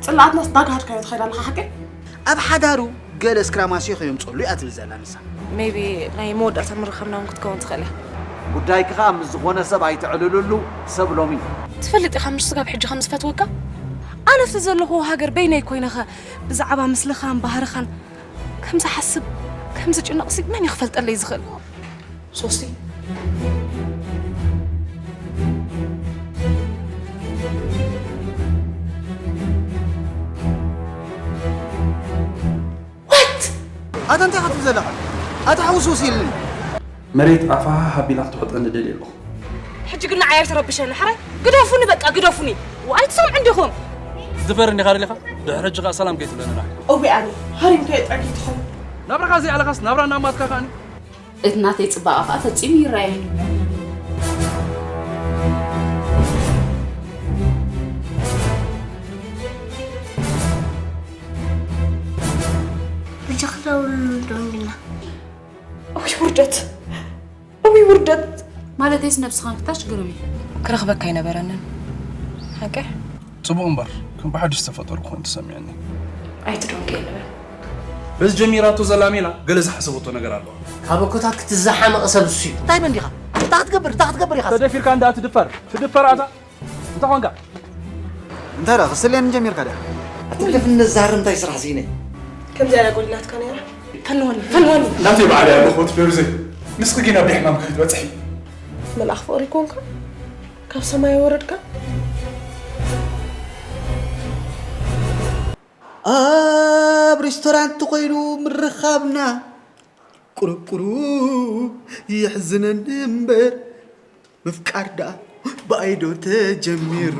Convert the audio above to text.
ጽላኣትናስ ዳጋ ሃድካዮ ትኸይድ ኣለኻ ሓቀይ? ኣብ ሓዳሩ ገለ ስክራማስዮ ከየምፀሉ እያ ትብል ዘላ ንሳ። ሜቢ ናይ መወዳእታ ምርኻብና እውን ክትከውን ትኽእል እያ። ጉዳይኪ ኸኣ ምስ ዝኾነ ሰብ ኣይተዕልልሉ። ሰብ ሎሚ ትፈልጥ ኢኻ ምሽ ስጋብ ሕጂ ከም ዝፈትወካ? ኣነ ኣብቲ ዘለኹዎ ሃገር በይነይ ኮይነኸ ብዛዕባ ምስልኻን ባህርኻን ከም ዝሓስብ ከም ዝጭነቕሲ መን እዩ ክፈልጠለይ ዝኽእል? ሶስቲ ኣታ እንታይ ኢኻ ትብል ዘለኻ? ኣታ ሓውስ ወስ ኢልኒ። መሬት ኣፋ ኣቢላ ክትውሕጠኒ ደልየ ኣለኹ። ሕጂ ግን ንዓይ ኣይትረብሸኒ ሕራይ። ግደፉኒ በቃ ግደፉኒ። ዋይ ትሰምዑ እንዲኹም። ዝፈር እንዲኻ ደሊኻ ድሕሪ ሕጂ ኸኣ ሰላም ከይትብለኒ ራሕካ። እወ ኣነ ሃሪምካዮ ጥዕዲ ትኸውን። ናብራኻ ዘይኣለኻስ ናብራ እናማትካ ከኣኒ። እቲ ናተይ ጽባቐ ከኣ ፈጺሙ ይረኣየኒ። ብቻ ክተውሉ ዶንግና እውይ ውርደት እውይ ውርደት። ማለተይስ ነብስኻ ምፍታሽ ግሩም እዩ። ክረኽበካ ኣይነበረንን ሓቂ። ጽቡቕ እምበር ከም ብሓድሽ ዝተፈጠሩ ኮይኑ ተሰሚዕኒ። ኣይትደንግየ ንበል። በዚ ጀሚራቶ ዘላ ሜላ ገለ ዝሓሰበቶ ነገር ኣለዋ። ካብ ኣኮታት ክትዘሓመቕ ሰብ እሱ እዩ። እንታይ በንዲኻ? እንታይ ክትገብር? እንታይ ክትገብር ኢኻ? ተደፊርካ እንዳ ትድፈር ትድፈር ኣታ እንታይ ኾንካ? እንታይ ደኣ ክስልየኒ ጀሚርካ ድያ? ኣትግደፍኒ ነዛርብ እንታይ ስራሕ ስኢነ። ከምዚኣ እያ ጎዲላትካ ነይራ። ፈንወኒ ፈንወኒ። ናተይ በዓል እያ ኣለኹ እቲ ፌሩዘይ። ንስኺ ግን ኣብ ደይ ሕማም ክትበጽሒ። መልኣኽ ፍቕሪ ኮንካ ካብ ሰማይ ወረድካ። ኣብ ሬስቶራንት ኮይኑ ምርኻብና ቁሩብ ቁሩብ የሕዝነኒ እምበር ምፍቃር ደኣ ብኣይ ዶ ተጀሚሩ።